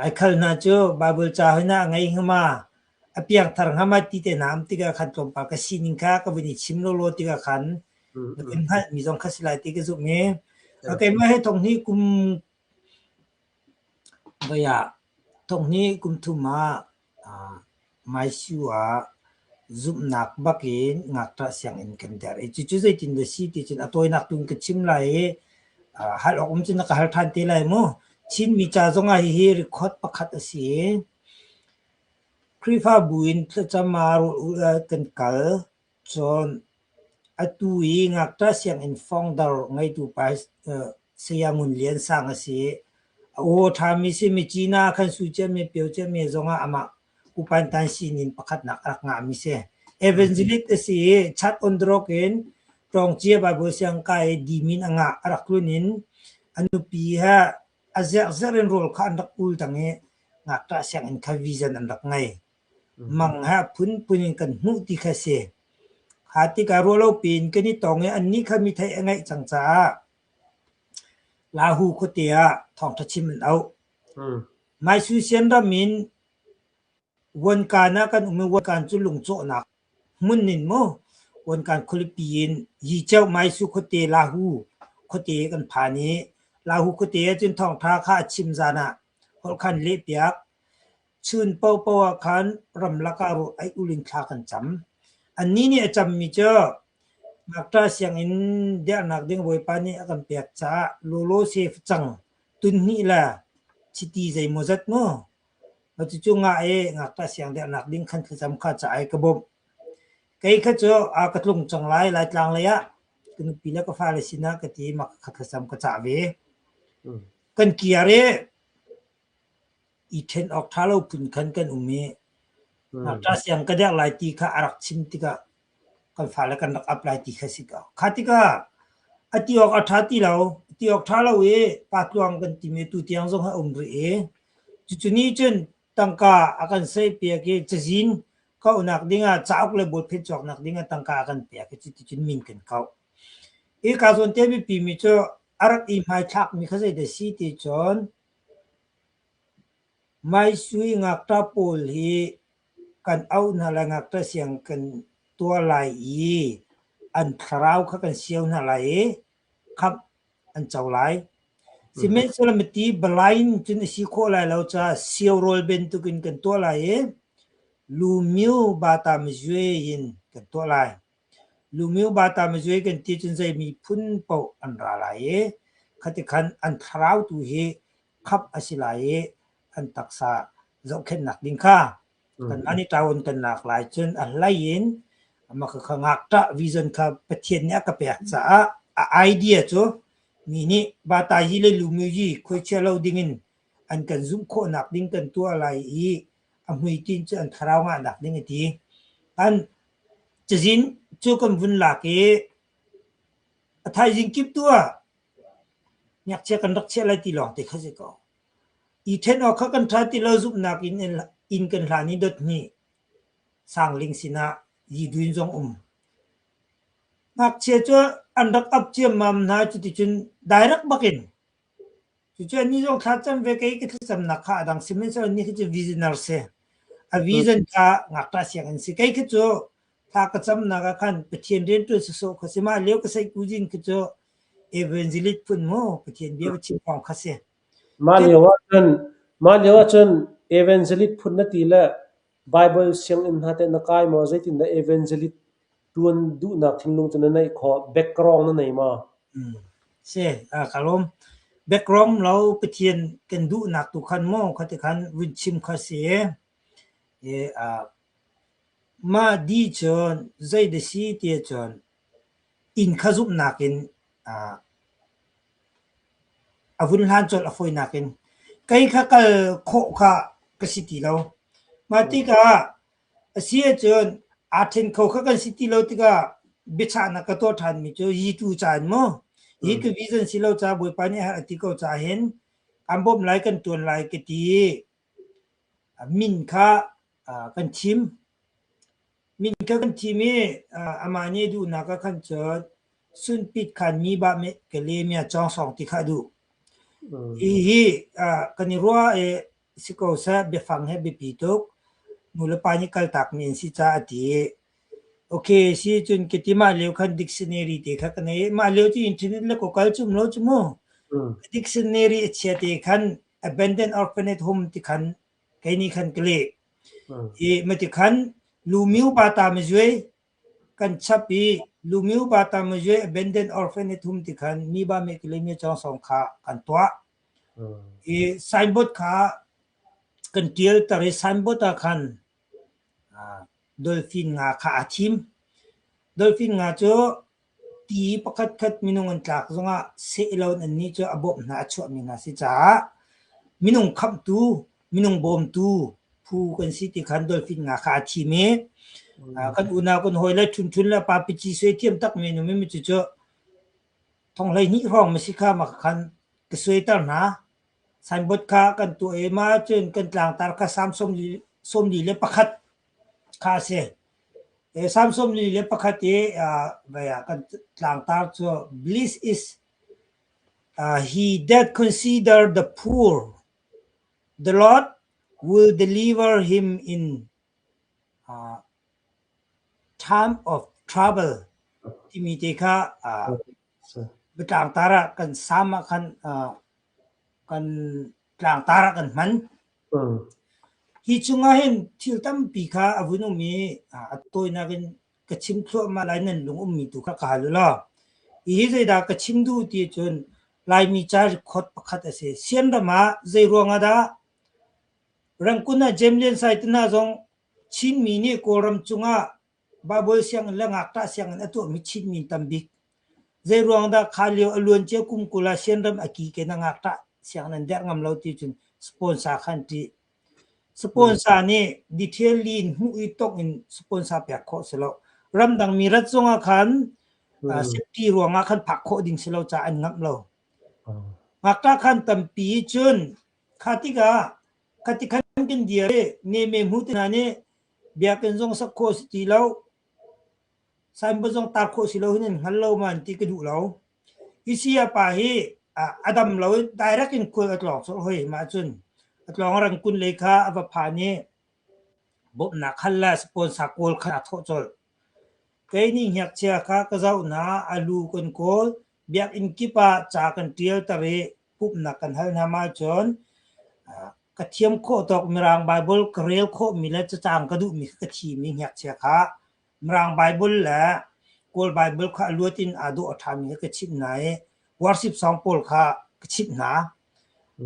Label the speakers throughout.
Speaker 1: Laikhal hna cu Baibal ca hoi na a ngei hnga ma, a piangthar hnga ma ti te hna um tikah khan tlawmpal ka sining kha ka vun i chim lawlaw tikah khan na vun hngalhmi zong kha si lai ti ka zumh i keimah he thong hnih kum voi ah thong hnih kum thum ah Maishu ah zumhnak bakin ngakṭah sianginn kan derh i cucu zeitin dah si ti cun a tawinak tu in ka chim lai i hal awk um cun na ka hal ṭhan te lai mu. Chinmi ca zongah hihi record pakhat a si i Khrihfabu in thlacam ah rawl kan kal. Cun atu i ngakṭah sianginn founder ngeitu pa Saya Ngun Lian Sang a si. A aw a ṭhami si, Myitkyina ah khan Su Ciami, Pio Ciami zongah amah Upantan sinin pakhatnak a rak ngahmi si. Evangelist a si i chat on drog in Ṭawngcia Baibal siangkai i dimin a ngah a rak tlun in a nupi he a zerhzerh in rawl kha an rak ul tang i ngakṭah sianginn kha vision an rak ngei. Mang he a phunphun in kan hmuh ti kha a si. Kha tikah ruahlopi in kan i tong i annih kha mi theih a ngeih cang caah Lahu khuate ah thawngṭha chim an auh. Maisusian ram in Wankan ah kan um i Wankan cu lungcawhnak hmun in mu Wankan khualipi in Yiceu Maisu khuate Lahu khuate kan phan i Lahu khuate ahcun thawngṭha kha a chim zan ah holh khan lehpiak. Chun paohpaoh ah khan ramlak ah rawl ei ul in thla kan cam. Annih nih a cammi cu ngakṭah sianginn dernak ding Bawipa nih a kan pek caah lawlaw se facang tunhnih le chiti zeimawzat mu. Cucu ngah i ngakṭah siang dernak ding khan thlacam kha ca ai ka bawmh. Kei kha cu a ka tlung cang lai Laitlang lei ah ka nupi le ka fale sinah ka ti i mah kha thlacam ka cah ve. Kan kiar i i ṭhen awk ṭha lo phun khan kan um i ngakṭah siang ka derh lai ti kha a rak chim tikah kan fale kan rak ap lai ti kha si ko. Kha tikah a ti awk a ṭha ti lo, a ti awk ṭha lo i pa tluang kan timi tu tiang zong a um rih i cucu nih cun tangka a kan saihpiak i cazin kauhnak dingah cauk le bawlphen cawknak dingah tangka a kan pek i cuticun min kan kauh. Hi ka zawn te biapi mi cu a rak i hmaithlakmi kha zeidah si ti cun Maisui ngakṭah pawl hi kan auh hna lai, ngakṭah siang kan tuah lai i an thlarau kha kan sio hna lai i khamh an co lai. Sihmanhsehlaw miti balai in cun a si khawh lai lo caah sio rawl bantukin kan tuah lai i lumio bata mizue in kan tuah lai. Lumio bata mizue kan ti cun zei miphun paoh an ra lai i khati khan an thlarau tu hi khap a si lai i an taksa zohkhenhnak ding kha kanmah nih ṭaun kan lak lai cun a hlei in mah khakha ngakṭah vision kha Pathian nih a ka pek caah a idea cu mi nih bata yi le lumu yi khuaichia lo dingin an kan zumh khawhnak ding kan tuah lai i a hmuitinh cu an thlarau ngahnak ding a ti. An cazin cu kan vun lak i a thaizing kip tu ah Ngakchia kan rak chiah lai ti lawng te kha si ko. I ṭhen awk kha kan ṭha ti lo zumhnak in inn kan hlan i dot hnih Sangling sinah Yiduin zong um. Ngakchia cu an rak ap ciammam hna cuticun direct bakin cucu annih zong thlacam ve kei ka thlacamnak kha a dang sihmanhsehlaw annih khi cu visioner si. A vision kha ngakṭah sianginn si. Kei khi cu thla ka camnak ah khan Pathian rianṭuan sawsawh kha si. Mah lio ka seihkuzin khi cu evangelist phun mu Pathian bia va chim kong kha si.
Speaker 2: Mah lio ahcun mah lio ahcun evangelist phun na ti le Bible sianginn hna teh na kai maw zeitindah evangelist ṭuan duhnak thinlung cu na neih khawh background na nei maw?
Speaker 1: Si, ka lawm. Background lo Pathian kan duhnak tu khan maw kha ti khan vun chim kha si. I, mah di cun zei dah si ti ahcun inn kha zumhnak in a vun hlan colh a fawinak in kei kha kal khawh kha ka si ti lo. Mah tikah a si ahcun aa ṭhen kho kha kan si ti lo tikah biachahnak ka tuah ṭhanmi cu yitu ca in maw hi ka vision si lo caah Bawipa nih a herh a ti ko caah hin aan bawmh lai kan ṭuan lai ka ti i min kha kan thim. Min kha kan thim i amah nih a duhnak ah khan cun sunpit khan mi bah ka le mia cawngsawng ti kha a duh. Hihi kan i ruah i. si ko seh biafang he biapi tuk. Nulepa nih kaltakmi an si caah a ti i okay si cun ka ti mah lio khan dictionary te kha ka nei i mah lio cu internet le Google cu um lo cu mu. Dictionary a chia te khan abandoned orphanage home ti khan kei nih khan ka leh. I mati khan Lumio Bata Mazuai kan chap i Lumio Bata Mazuai abandoned orphanage home ti khan mi ba me kile mi chong song kha kan tuah. I signboard kha kan tial tar i signboard ah khan dolphin nga kha aa thim. Dolphin nga cu ti pakhatkhat minung an tlak zongah seh lo in annih cu a bawmh hna a chuahmi hna si caah minung khamhtu, minung bawmtu phu kan si ti khan dolphin nga kha aa thim i kan unau kan hawile Ṭhunṭhun le Pa Pici suai thiam takmi an um i cucu thong 12 hrawng ma si kha mah khan ka suaiter hna. Signboard kha kan tuah i mah ahcun kan tlangtar kha Salm 41 kha a si. Salm 41 i kan tlangtar cu Bliss is he that consider the poor, the Lord will deliver him in time of trouble timi te kha biatlangtar ah kan sam ah khan kan tlangtar ah kan hman. Hi chungah hin thil tampi kha a vun um i a tawinak in ka chim thluahmah lai nan lung ummi tu kha ka hal u law. Hihi zeidah ka chim duh ti cun Laimi ca record pakhat a si. Sianram ah zei ruangah dah Rangoon ah Jem Lian Sai te hna zong Chinmi nih Kawlram cungah Baibal sianginn le ngakṭah sianginn a tuahmi Chinmi an tam bik. Zeiruang dah kha lio a luancia kum 20 ah Sianram a ki ke na ngakṭah sianginn an derh ngam lo ti cun sponsor kha an ṭih. Sponsor nih detail li in hmuh i tongh in sponsor pek khawh si lo. Ramdang mi rat zongah khan safety ruangah khan phak khawh ding si lo caah an ngamh lo. Ngakṭah khan tampi cun kha tikah kha ti khan kan dir i neme hmu te hna nih biakinn zong sak khawh si ti lo signboard zong tar khawh si lo hin an hngal lo ma an ti ka duh lo. Hi saya pa hi a dam lo i direct in khual a tlawng colh hoi mah cun a tlawng Rangoon lei kha a va phan i bawmhnak hal le sponsor kawl kha aa thawh colh. Kei nih ngakchia kha ka zoh hna, a lu kan kawl, biakinn kip ah ca kan ṭialter i pumhnak kan hal hna mah cun ka thiam khawh tawk Mirang Baibal ka rel khawhmi le cacang ka duhmi kha ka thim i ngakchia kha Mirang Baibal le Kawl Baibal kha a luat in aa dawh a ṭhami kha ka chimh hna i worship song pawl kha ka chimh hna.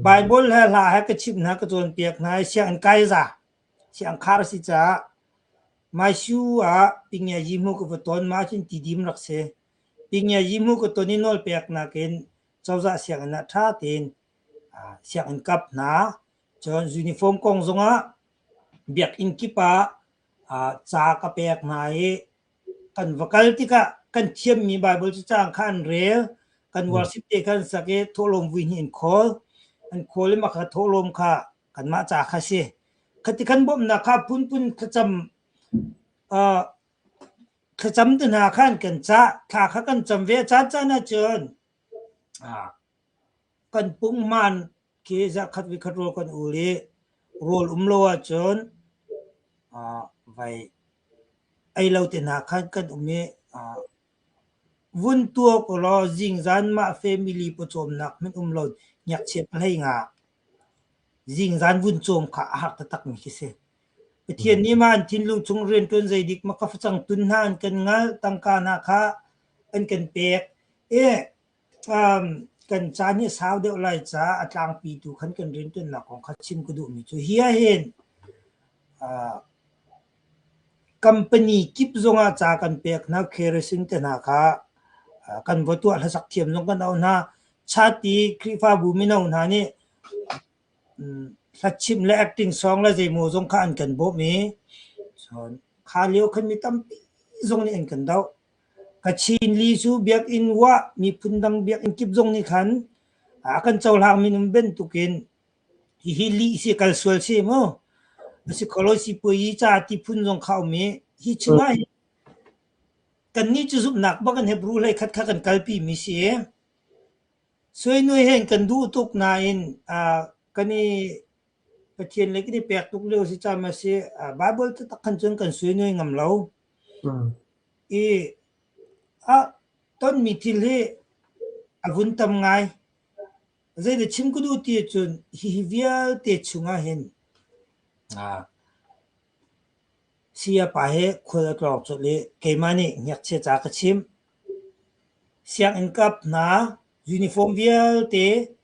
Speaker 1: Baibal he hla he ka chimh hna, ka cawnpiak hna i sianginn kai za, siang khar a si caah Maishu ah Pingia Yi hmu ka va ton ma ahcun tidim rak si. Pingia Yi hmu ka ton i nawlpeknak in cozah sianginn ah ṭha tein sianginn kap hna. Cun uniform kong zongah biakinn kip ah ca ka pek hna i kan va kal tikah kan thiammi Baibal cacang kha an rel, kan worship te kha an sak i thawhlawm vui hnih an khawl. An khawl i mah kha thawhlawm kha kanmah ca kha si. Khati kan bawmhnak kha phunphun thlacam thlacam te hna khan kan cah, thla kha kan cam ve. A caancaan ahcun kan punghman khi zarhkhat vikhat rawl kan ul i rawl um lo ahcun vai ei lo te hna khan kan um i vun tuak ulaw zingzan mah family pawcawmnak hmanh um lo ngakchia pahlei nga zingzan vun cawm kha a har taktakmi khi si. Pathian nih mah an thinlung chung rianṭuan zeidik ma ka facang tun hna an kan ngal, tangka hna kha an kan pek i kan caan hi a sau deuh lai caah a tlangpi tu khan kan rianṭuannak kong kha chim ka duhmi cu hi ahhin company kip zongah ca kan pek hna, kerosene te hna kha kan va tuah hlasak thiam zong kan auh hna. Chat i Khrihfabu mino hna nih Hlachimh le acting song le zeimaw zong kha an kan bawmh i cun kha lio khan mi tampi zong nih an kan doh. Kachin li cu biakinn wah miphun dang biakinn kip zong nih khan a kan cohlang minung bantukin hihi lih si kal sual si mu. A si kho lo sipuayi ca ti phun zong kha um i hi chungah hin kannih cu zumhnak bak in Hebrew hlei khat kha kan kalpi mi si i Suinui hen kan duh tuk nain kan i. Pathian le kan i pek tuk lio si cam a si. Bible taktak khan cun kan suinui ngam lo. I a tonmi thil hi a vun tam ngai. Zeidah chim ka duh ti ahcun hihi vialte chungah hin sayapa he khual a tlawng colh i keimah nih ngakchia ca ka chimh. Sianginn kap hna uniform vialte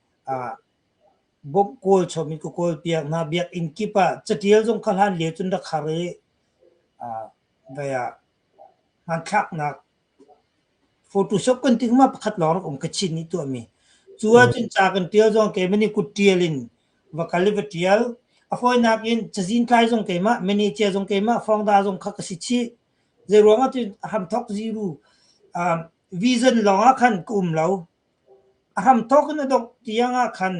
Speaker 1: bawmh kawl chom in ka kawlpiak hna. Biakinn kip ah catial zong kha hlan lio cun rak har i vai ah hmanthlaknak Photoshop kan ti ma pakhat lawng rak um Kachin nih tuahmi. Cu ahcun ca kan ṭial zong keimah nih kut ṭial in va kal i va ṭial. A fawinak in cazin tlai zong keimah, manager zong keimah, fawngda zong kha ka si chih. Zeiruang ah cun a hramthawk zero vision lawng ah khan ka um lo. A hramthawk in a dongh tiang ah khan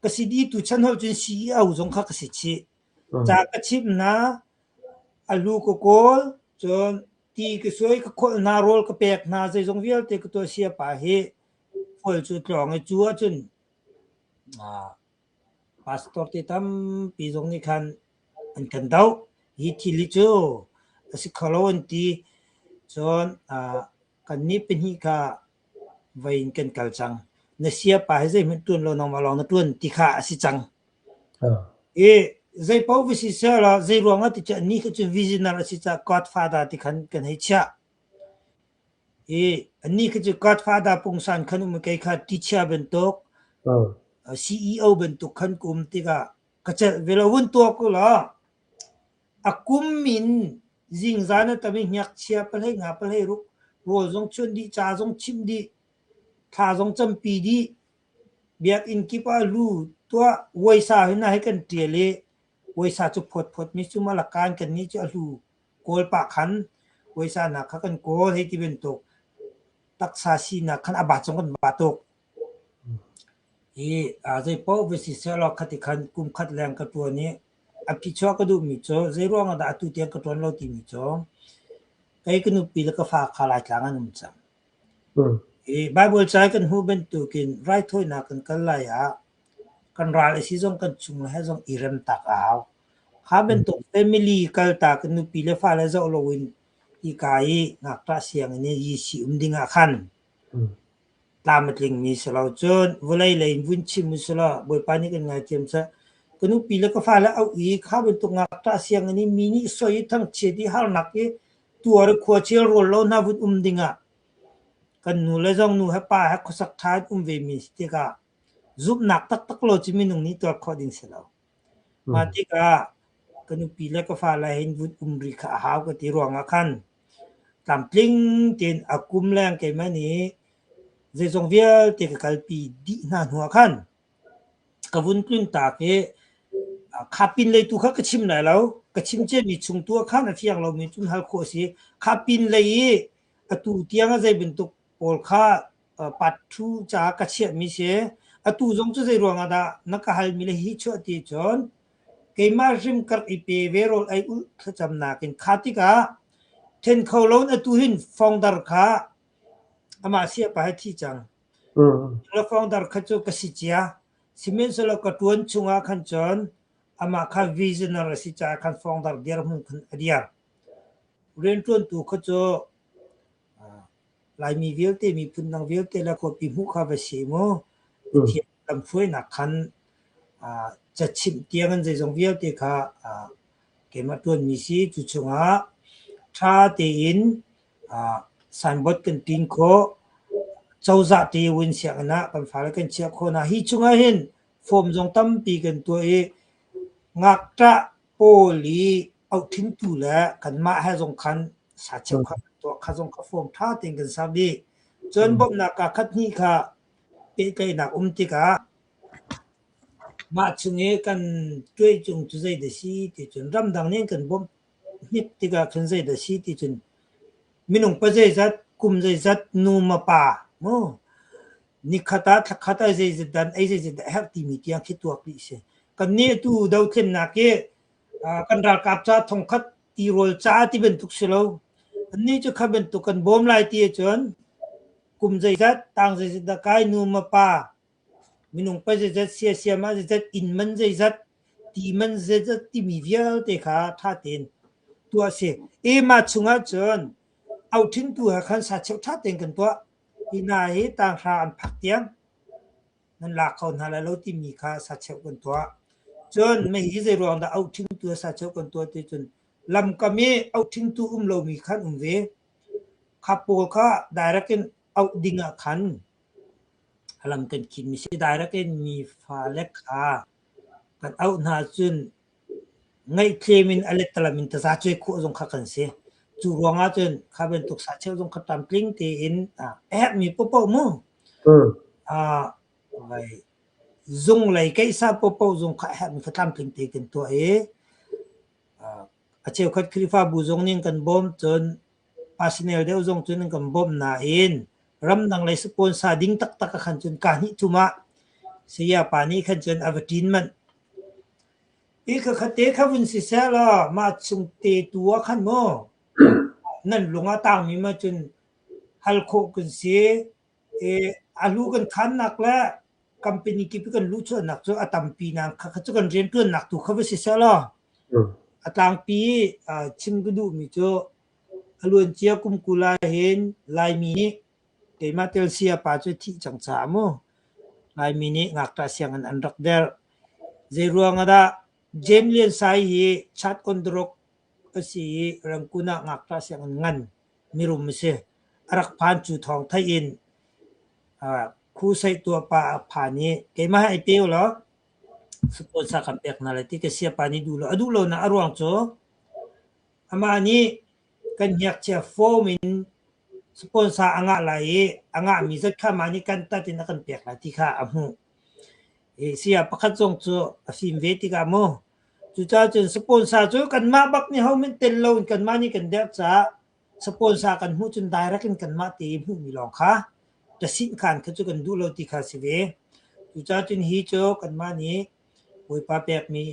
Speaker 1: ka si dih tu chan holh cun CEO zong kha ka si chih. Ca ka chimh hna, a lu ka kawl, cun ti ka suai, ka kholh hna, rawl ka pek hna, zeizong vialte ka tuah siapa hi khual cu tlawng i cu ahcun pastor te tampi zong nih khan an kan doh. Hi thil hi cu a si kho lo an ti. Cun kannih pahnih kha voi in kan kal cang. Na siapa hi zeihmanh ṭuan lo nangmah lawng na ṭuan ti kha a si cang. I zei paoh va si sehlaw zei ruangah ti cu anih kha cu visioner a si caah Godfather ti khan kan hei chiah. I anih kha cu Godfather pungsan khan um i kei kha teacher bantuk, CEO bantuk khan ka um tikah ka celh ve lo. Vun tuak u law a kum in zingzan a tam i ngakchia pahlei nga pahlei ruk rawl zong chuan dih, ca zong chimh dih, thla zong campi dih, Biakinn kip ah lu tuah uaisa hi na hei kan ṭial i uaisa cu phawtphawtmi cu malakan kannih cu a hlu kawl pah khan uaisa nak kha kan kawl hei ti bantuk taksa sinak khan a bat zong kan bat tuk. Hi zei paoh va si sehlaw khati khan kum khat leng ka ṭuan i a phichuah ka duhmi cu zei ruangah dah atu tiang ka ṭuan lo timi cu kei ka nupi le ka fa kha Laitlang an um cang. Hi Baibal ca kan hmuh bantukin raithawinak kan kal lai ah kan ral a si zong kan chung le he zong i rem tak a hau. Kha bantuk family kaltak in nupi le fale zoh loin hika i ngakṭah sianginn i yisi um ding ah khan tlam a tlingmi si lo. Cun vawlei lei in vun chim u selaw Bawipa nih kan ngaithiam seh. Ka nupi le ka fale auh i kha bantuk ngakṭah sianginn i mi nih soi i thangchiat i harnak i tuar i khuachia rawl lo hna vun um dingah kan nu le zong nu he pa he khuasak ṭha in um ve mi si tikah zumhnak taktak lo cu minung nih tuar khawh ding si lo. Mah tikah ka nupi le ka fale hin vun um rih kha a hau ka ti ruangah khan tlamtling tein a kum leng keimah nih zeizong vialte ka kalpi dih hna hnuah khan Ka vun tlun tak i kha pinlei tu kha ka chim lai lo. Ka chim ciami chung tu ah khan a fiang lomi cun hal khawh a si. Kha pinlei i atu tiang ah zei bantuk pawl kha part 2 caah ka chiahmi si. Atu zong cu zei ruangah dah na ka halmi le hi chuah ti cun keimah hrim ka rak i pe ve rawl ei ulh thlacamnak in kha tikah then kho loin atu hin fongdar kha amah siapa he thi cang. Lafawngdar kha cu ka si cia. Sihmanhsehlaw ka ṭuan chungah khan cun amah kha visioner a si caah khan fawngdar dirhmun khan a dir. Rianṭuantu kha cu Laimi vialte, miphun dang vialte le khuapi hmuh kha va si mu. Pathian lamhruainak khan cachimh tiang in zeizong vialte kha keimah ṭuanmi si. Cu chungah ṭha tein signboard kan ṭin khawh. Cozah ṭewin sianginn ah kan fale kan chiah khawh hna. Hi chungah hin form zong tampi kan tuah i ngakṭah pawl i auhṭhintu le kanmah he zong khan sa cheukhat kan tuah kha zong kha form ṭha tein kan ser dih. Cun bawmhnak kaa khat hnih kha pehtlaihnak um tikah mah chung i kan ṭuai cung cu zeidah si ti cun ramdang nih an kan bawmh hnik tikah khin zeidah si ti cun minung pa zeizat, kum zeizat, nu ma pa mu nikhat ah thlakhat ah zeizat dan ei zeizat dah herh timi tiang khi tuak dih si. Kannih atu dothlennak i kan ralkap ca thongkhat tirawl ca ti bantuk si lo. Annih cu kha bantuk kan bawm lai ti ahcun kum zeizat, tang zeizat dah kai, nu ma pa, minung pa zeizat, siasiam ah zeizat, inn man zeizat. Ti man zeizat timi vialte kha ṭha tein tuah a si. I mah chungah cun auṭhintu he khan sacheu ṭha tein kan tuah. Hi hna hi tanghra an phak tiang nan lak kho hna lai lo timi kha sacheu kan tuah. Cun mei hi zeiruang dah auṭhingtu he sacheu kan tuah ti cun lamkam i auṭhingtu um lomi khan um ve. Kha pawl kha direct in auh ding ah khan a lam kan khinmi si. Direct in mi fale kha kan auh hna cun Ngaihthlem in a lettalam in tazacuai khawh zong kha kan si. Cu ruangah cun kha bantuk sacheu zong kha tlamtling tein a herhmi paohpaoh mu zung lei keihsa paohpaoh zong kha a herhmi kha tlamtling tein kan tuah i a cheukhat Khrihfabu zong nih an kan bawmh cun personnel deuh zong cun an kan bawmh nain ramdang lei sponsor ding taktak ah khan cun kaa hnih thum ah saya pa nih khan cun a va ṭin manh. Hi khakhatte kha vun siseh law mah chung te tu ah khan maw nan lung a tangmi ma cun hal khawh kan si. I a lu kan khannak le company kip i kan luhchuahnak cu a tampi nain khakha cu kan rianṭuannak tu kha va siseh law a tlangpi chim ka duhmi cu a luancia kum 20 ah hin Laimi nih keimah tel sayapa cu thih cang caah mu Laimi nih ngakṭah sianginn an rak derh. Zeiruang ah dah James Lian Sai hi chat on the rock a si i Rangoon ah ngakṭah sianginn ngan mirum a si. A rak phan cu thawng theih in khuhsaih tuah pa a phan i keimah hi ai pe ulaw sponsor kan pek hna lai ti ka sayapa nih duh lo. A duh lonak a ruang cu amah nih kan ngakchia form in sponsor a ngah lai i a ngahmi zat kha mah nih kan tat in a kan pek lai ti kha a hmuh. Saya pakhat zong cu a fim ve tikah mu cucaah cun sponsor cu kanmah bak nih hohmanh tel loin kanmah nih kan derh caah sponsor kan hmuh cun direct in kanmah te i hmuhmi lawng kha ṭasinh khan kha cu kan duh lo ti kha si ve. Cucaah cun hi cu kanmah nih Bawipa pekmi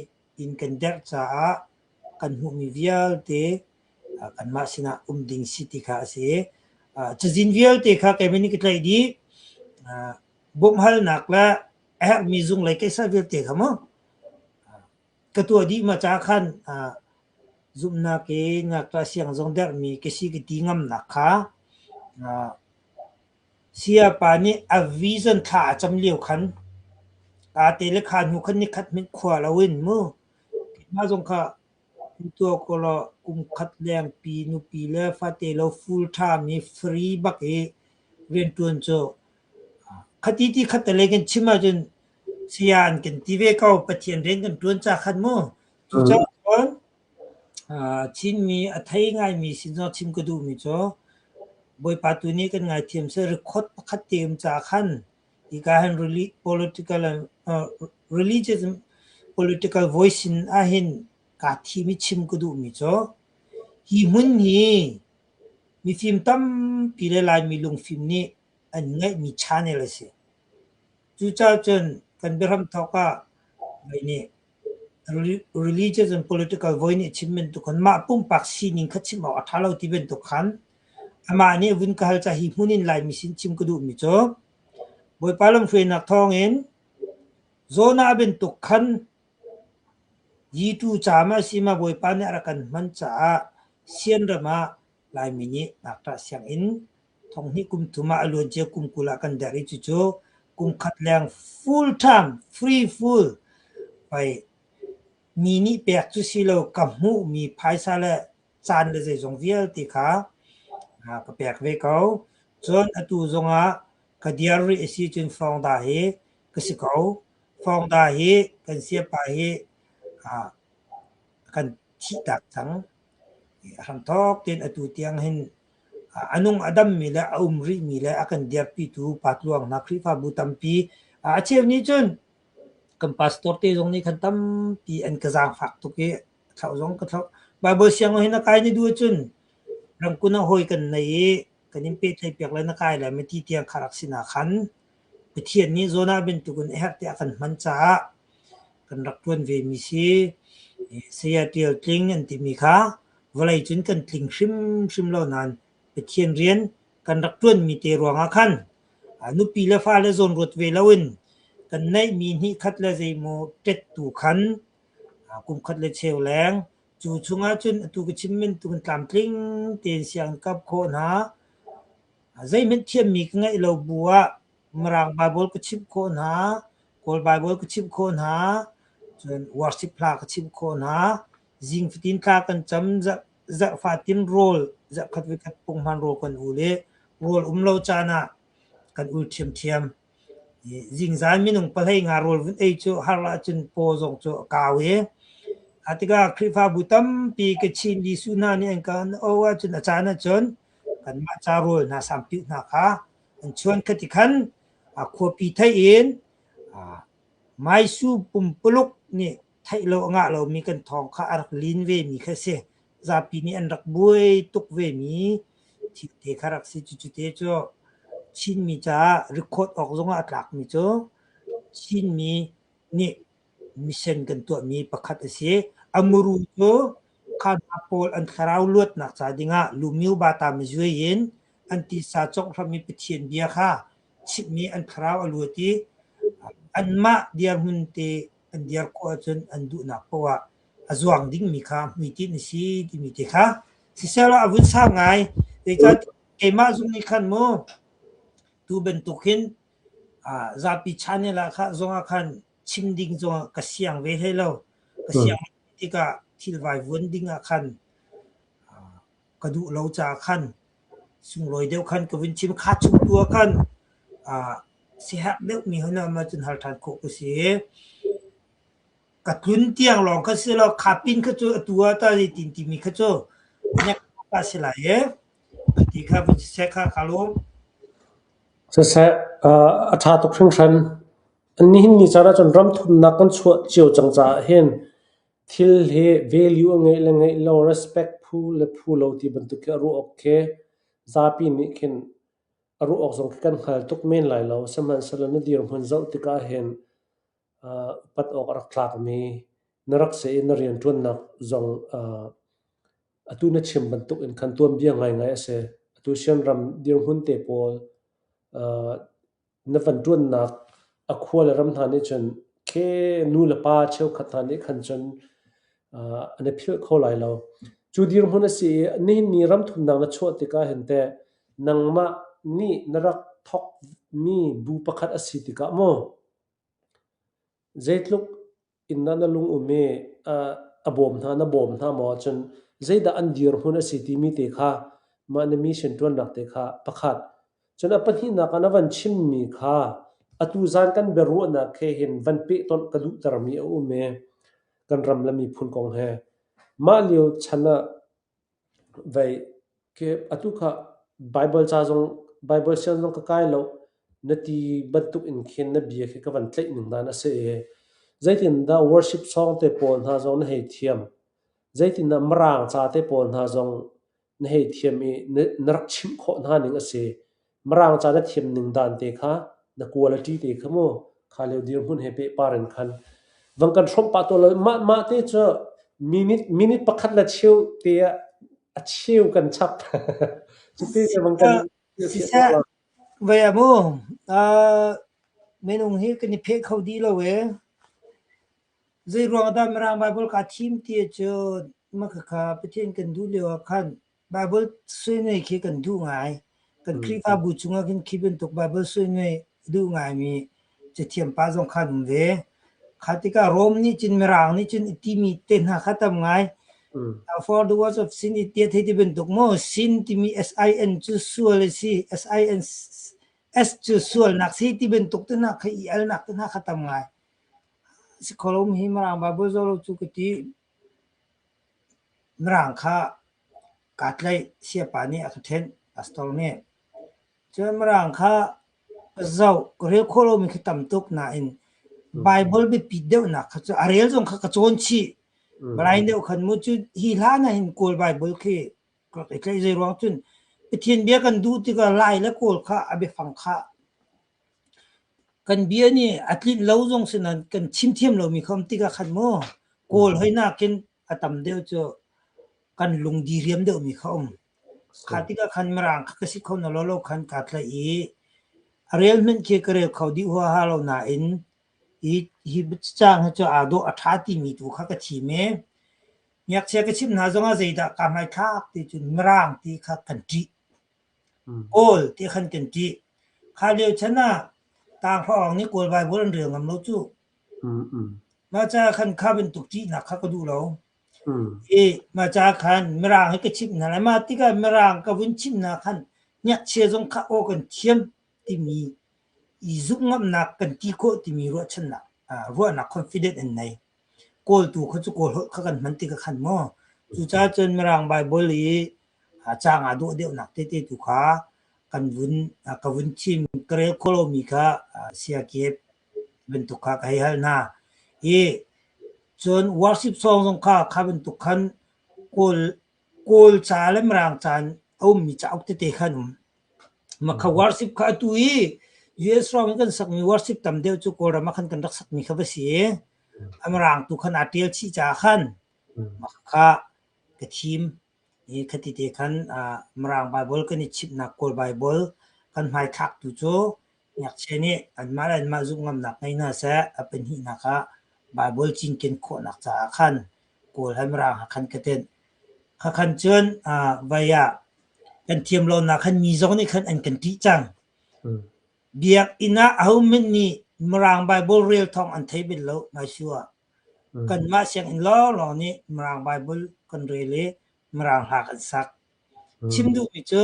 Speaker 1: inn kan derh caah kan hmuhmi vialte kanmah sinah um ding si ti kha a si. Cazin vialte kha keimah nih ka tlaih dih. Bawmhhalnak le a herhmi zung lei keisa vialte kha mu ka tuah dih ma ca khan zumhnak in ngakṭah siang zong derhmi ka si ka ti ngamnak kha sayapa nih a vision thla a cam lio khan kaa te le kha hnu khan nikhat hmanh khua loin mu keimah zong kha tuah ko law kum khat lengpi nupi le fate lo full time i free bak i rianṭuan cu khati ti khat te lei kan chim ahcun saya an kan ti ve ko Pathian rian kan ṭuan ca khan mu. Cucaah cun Chinmi a thei ngaimi sin zong chim ka duhmi cu Bawipa tu nih kan ngaithiam seh record pakhat te um ca khan hika hin political and religious political voice in ahhin kaa thim i chim ka duhmi cu hi hmun hi mifim tampi le Laimi lungfim nih an ngeihmi channel a si. Cucaah cun kan biahram thawk ah mei nih religious and political voi nih chim bantuk khan mah pumpak sining kha chim awk a ṭha lo ti bantuk khan amah nih vun ka hal ca hi hmun in Laimi sin chim ka duhmi cu Bawipa lamhruainak thawngin Jonah bantuk khan Yitu ca ma si ma Bawipa nih a rak kan hman caah Sian ram ah Laimi nih ngakṭah sianginn thonghnih kum thum ah a luancia kum 20 ah kan derh i cucu kum khat leng full time free full pei mi nih pek cu si lo ka hmuhmi phaisa le caan le zeizong vialte kha ka pek ve ko. Cun atu zongah ka diar rih a si cun Fawngda hi ka si ko. Fawngda hi kan siapa hi kan thihtak cang. A hramthawk tein atu tiang hin a nung a dammi le a um rihmi le a kan dirpitu Pa Tluang hna Khrihfabu tampi a cheu nih cun kan pastor te zong nih khan tampi an ka zaangfak tuk i thlauh zong ka thlauh. Bible sianginn hin a kai na duh ahcun ramkun ah hawi kan nei i kan in pehtlaih piak le na kai lai ma ti tiang kha rak si na khan Pathian nih Jonah bantukin a herh tiah a kan hman caah kan rak ṭuan vemi si. Saya Ṭial Tling an timi kha vawlei cun kan tling hrimhrim lo nain Pathian rian kan rak ṭuanmi te ruangah khan nupi le fale zawnruat ve loin kan neihmi hnihkhat le zeimaw ṭet tu khan. Kum khat le cheu leng. Cu chungah cun atu ka chim bantukin tlamtling tein sianginn kap khawh hna. Zeihmanh thiammi ka ngeih lo bu ah Mirang Baibal ka chimh khawh hna, Kawl Baibal ka chimh khawh hna, cun worship hla ka chimh khawh hna. Zing fatin thla kan cam, zarh fatin rawl, zarhkhat voikhat punghman rawl kan ul i rawl um lo caan ah kan ul ṭhiamṭhiam. Zingzan minung pahlei nga rawl vun ei cu har ahcun paw zong cu a kau i a tikah Khrihfabu tampi Kachin Lisu hna nih an kan o ahcun a caan ahcun kanmah ca rawl hna sampiuh hna kha an chuan khati khan a khuapi theih in Maisu pumpuluk nih theih lo a ngah lomi kan thawng kha a rak lin vemi kha a si. Zapi nih an rak buai tuk vemi thil te kha rak si. Cucu te cu Chinmi caah record awk zongah a tlakmi cu Chinmi nih mission kan tuahmi pakhat a si. A muru cu kha hna pawl an thlarau luatnak ca dingah Lumio Bata Mazuai in an tisa conghram i Pathian bia kha chimhmi an thlarau a luat i anmah dirhmun te an dir khawh ahcun an duhnak paoh ah a zuang dingmi kha hmuitinh a si timi te kha sisehlaw a vun sau ngai. Zeicahtiah keimah zong nih khan mu tu bantuk hin zapi channel ah kha zong ah khan chim ding zong ah ka siang ve hlei lo. Ka siang tikah thil vaivuan ding ah khan ka duh lo caah khan sunglawi deuh khan ka vun chim. Kha chung tu ah khan siaherh deuhmi hun ah cun hal ṭhan khawh ka si. Ka tlun tiang lawng kha si lo, kha pin kha cu atu ah tah zeitin timi kha cu nek a si lai i ti kha vun siseh kha ka lawm.
Speaker 2: Siseh, a ṭha tuk hringhran. Nihin ni caan ahcun ram thumnak kan chuah cio cang caah hin thil hi value a ngeih le ngeih lo, respect phu le phu lo ti bantuk khi a ruah awk khi zapi nih khin a ruah awk zong khi kan hngal tuk men lai lo. Sihmanhsehlaw na dirhmun zoh tikah hin upat awk a rak tlakmi na rak si i na rianṭuannak zong atu na chim bantuk in khan tuanbia ngaingai a si. Atu Sianram dirhmun te pawl na van ṭuannak a khua le ram hna nih cun khe nu le pa cheukhat hna nih khan cun an i philh kho lai lo. Cu dirhmun a si i nihin ni ram thumnak na chuah tikah hin teh nangmah nih na rak thawkmi bu pakhat a si tikah maw Zeitluk in dah na lung um i a bawm hna na bawm hna maw ahcun zeidah an dirhmun a si timi te kha mah na mission ṭuannak te kha pakhat. Cun a pahnihnak ah na van chimmi kha atu zan kan biaruahnak he hin van pehtonh ka duhtermi a um i kan ram le miphun kong he. Mah lio chan ah Vei, khi atu kha Baibal ca zong Baibal siang zong ka kai lo na ti bantuk in khin na bia khi ka van tlaih ning dan a si i zeitindah worship song te pawl hna zong na hei thiam. Zeitindah Mirang ca te pawl hna zong na hei thiam i na, na rak chimh khawh hna ning a si. Mirang ca na thiam ning dan te kha, na quality te kha mu, kha lio dirhmun he pehpar in khan vang kan hrawmh pah tawn lo. Mah, mah te cu minute, minute pakhat le cheu te ah a cheu kan chap. Cuti te vang kan
Speaker 1: Siseh, vei ah mu, uh, minung hi kan i pheh kho dih lo e. Zeiruang dah Mirang Bible kaa thim ti ahcun makhakha Pathian kan duh lio ah khan Bible suinui khi kan duh ngai. Kan Khrihfabu chungah khin khi bantuk Bible suinui duh ngaimi cathiam pa zong kha an um ve. Kha tikah Rom nih cun Mirang nih cun i timi te hna kha tam ngai. For the words of sin i tia thei ti bantuk maw sin timi S-I-N cu sual a si S-I-N S cu sualnak si ti bantuk te hna kha i alnak te hna kha tam ngai. Si kho lo hi Mirang Bible zoh lo cu ka ti. Mirang kha kaa tlaih. Siapa nih a ka ṭhenh, pastor nih. Cun Mirang kha ka zoh. Ka rel khawh lomi khi tam tuk nain Bible biapit deuhnak kha cu a rel zong kha ka cawn chih. Blind deuh khan mu cu hi hlan ah hin Kawl Bible khi ka rak i tlaih. Zeiruang cun Pathian bia kan duh tikah Lai le Kawl kha a biafang kha Kan bia nih a tlinh lo zong si nain kan chim thiam lomi kha um tikah khan mu Kawl hoi nakin a tam deuh cu kan lung diriam deuhmi kha um. Kha tikah khan Mirang kha ka si kho na lo lo khan kaa tlaih i a rel hmanh khi ka rel kho dih huaha lo nain Hi hi caang hi cu aa dawh a ṭha timi tu kha ka thim i ngakchia ka chimh hna zongah zeidah kaa hmaithlak ti cun Mirang ti kha kan ṭih. Kawl ti khan kan ṭih. Kha lio chan ah tanghra nih Kawl Baibal an rel ngam lo cu. Mah caah khan kha bantuk ṭihnak kha ka duh lo. I mah caah khan Mirang hi ka chimh hna lai. Mah tikah Mirang ka vun chimh hna khan ngakchia zong kha aw kan thiam timi i zumh ngamnak kan ti khawh timi ruahchannak ruahnak confident an nei. Kawl tu kha cu Kawl holh kha kan hman tikah khan maw cucaah cun Mirang Baibal i caang aa dawh deuhnak tete tu kha kan vun ka vun thim ka rel khawh lomi kha siakip bantuk kha ka hei hal hna. I cun worship song zong kha kha bantuk khan Kawl Kawl ca le Mirang ca in a ummi cauk tete kha an um. Mah kha worship kha atu i US ram i kan sakmi worship tam deuh cu Kawlram ah khan kan rak sakmi kha va si i a Mirang tu khan aa ṭial chih caah khan mah kha ka thim. I khati te khan Mirang Baibal kan i chimhnak Kawl Baibal kan hmaithlak tu cu ngakchia nih anmah le anmah zumh ngamnak ngei hna seh, a pahnihnak ah Baibal cinken khawhnak caah khan Kawl he Mirang he khan ka tenh. Khakhan cun vai ah kan thiam lonak khan mi zong nih khan an kan ṭih cang. Biakinn ah ahohmanh nih Mirang Baibal rel thawng an thei bal lo hmaisuu ah. Kanmah sianginn lawnglawng nih Mirang Baibal kan rel i Mirang hla kan sak. Chim duhmi cu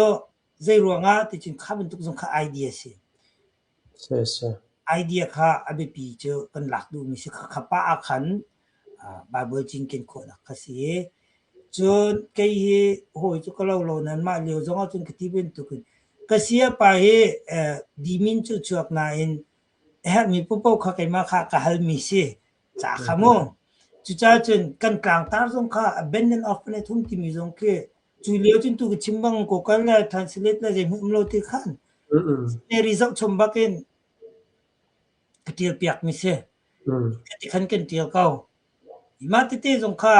Speaker 1: zei ruangah ticun kha bantuk zong kha idea si. Idea kha a biapi cu kan lak duhmi si. Khakha pah ah khan Baibal cinken khawhnak kha si i cun kei hi hawi cu ka lo lo nain mah lio zong ah cun ka ti bantuk in ka sayapa hi dimin cu chuak nain a herhmi paohpaoh kha keimah kha ka halmi si. Ca kha mu. Cucaah cun kan tlangtar zong kha abandon orphanage home timi zong khi cu lio cun tu ka chim bang Google le Translate le zeihmanh um lo ti khan Mary zohchom bak in ka ṭial piakmi si. Ti khan kan ṭial ko. Mah tete zong kha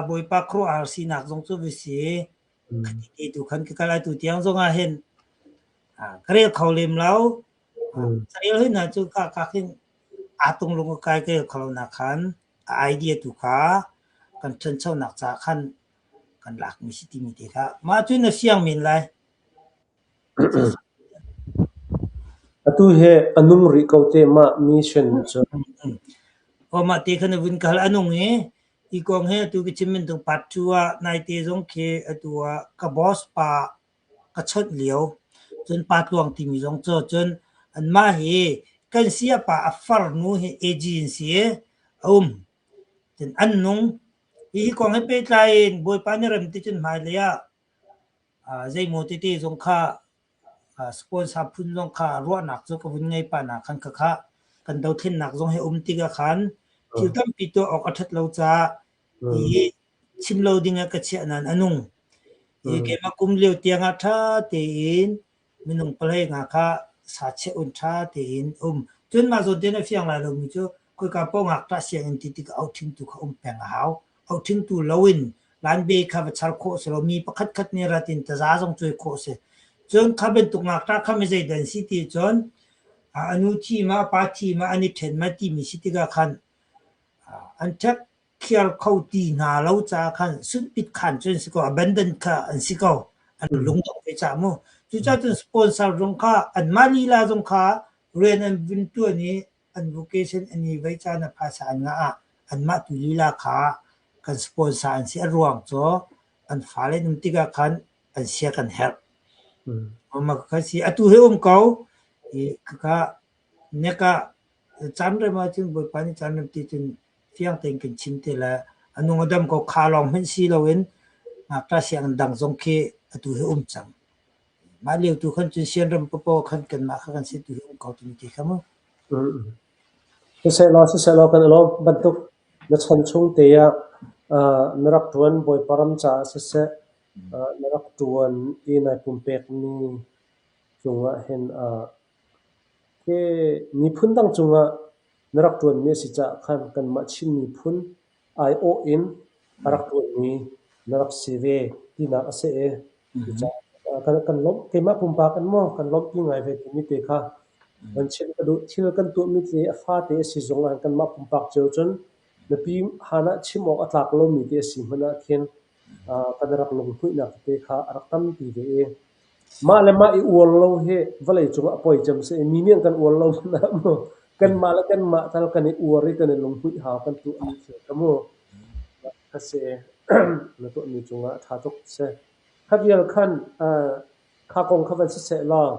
Speaker 1: Bawipa khuaruahhar sinak zong cu va si. Khati te tu khan ka kal atu tiang zong ah hin ka rel kho lem lo. Ka rel hoi hna cu ka ka khin aa tung lung ka kai ka rel kho lo nak khan a idea tu kha kan ṭhanchonak caah khan kan lakmi si timi te kha mah cu na fiang men lai.
Speaker 2: Atu hi a nung rih ko te mah mission cu.
Speaker 1: Aw mah te kha na vun ka hal a nung i hi kong hi atu ka chim bantuk part 2 ah naite zong khi atu ah ka boss pa ka chawnh lio cun pa tluang timi zong cu cun anmah hi kan siapa a farnu hi AG in si a um cun an nung hi kong he pehtlai in Bawipa nih rem ti cun hmailei ah zeimaw tete zong kha sponsor phun zong kha ruahnak cu ka vun ngei pah na khan khakha kan dothlennak zong he um tikah khan thil tampi tuah awk a ṭhat lo caah hi chim lo ding ah ka chiah nain a nung. Hi keimah kum lio tiang ah ṭha tein minung palei nga kha sa cheh un ṭha tein um. Cun mah zawn tein a fiang lai lomi cu khoika paoh ngakṭah sianginn ti tikah auṭhingtu kha um peng a hau. Auṭhingtu loin lanbe kha va char khawh si lo. Mi pakhat khat nih rat in taza zong cuai khawh si. Cun kha bantuk ngakṭah kha mi zeidah an si ti cun a nu thi ma a pa thi ma an i ṭhen ma timi si tikah khan an ṭhek khiar kho ti hna lo caah khan sunhpit khan cu an si ko, abandon kha an si ko. An lungdong ve caah mu. Cucaah cun sponsor zong kha anmah lila zong kha rian an vun ṭuan i an vocation an i vei caan ah phaisa an ngah ah anmah tu lila kha kan sponsor an si. A ruang cu an fale an um tikah khan an sia kan herh. Mah kha si. Atu hi um ko. I khakha nek ah caan rem ahcun Bawipa nih caan rem ti cun fiang tein kan chim te le a nung a dam ko kha lawng hmanh si loin ngakṭah sianginn dang zong khi atu hi um cang. Mah lio tu khan cun sianram papaw khan kanmah kha kan si tu hi um ko timi ti kha mu.
Speaker 2: Siseh law siseh law kan i lawm bantuk na chan chung te ah na rak ṭuan Bawipa ram caah siseh na rak ṭuan i nai pumpekmi cungah hin Hi miphun dang cungah na rak ṭuanmi a si caah khan kanmah Chin miphun aiawh in a rak ṭuanmi na rak si ve tinak a si i cucaah kan lawmh. Keimah pumpak in maw kan lawmhpi ngai ve timi te kha. Van chim ka duh. Thil kan tuahmi te a fate a si zong ah kanmah pumpak cio cun nupi han ah chim awk a tlak lomi te a si hmanh ah khin kan rak lunghmuihnak tete kha a rak tampi ve i mah le mah i uar lo hi vawlei cungah a poi cem si i mi nih an kan uar lo hmanh ah mu kanmah le kanmah tal kan i uar i kan i lunghmuih hau kan tuahmi thil kha mu ka si na tuahmi cungah a ṭha tuk si. Kha vial khan kha kong kha van siseh law.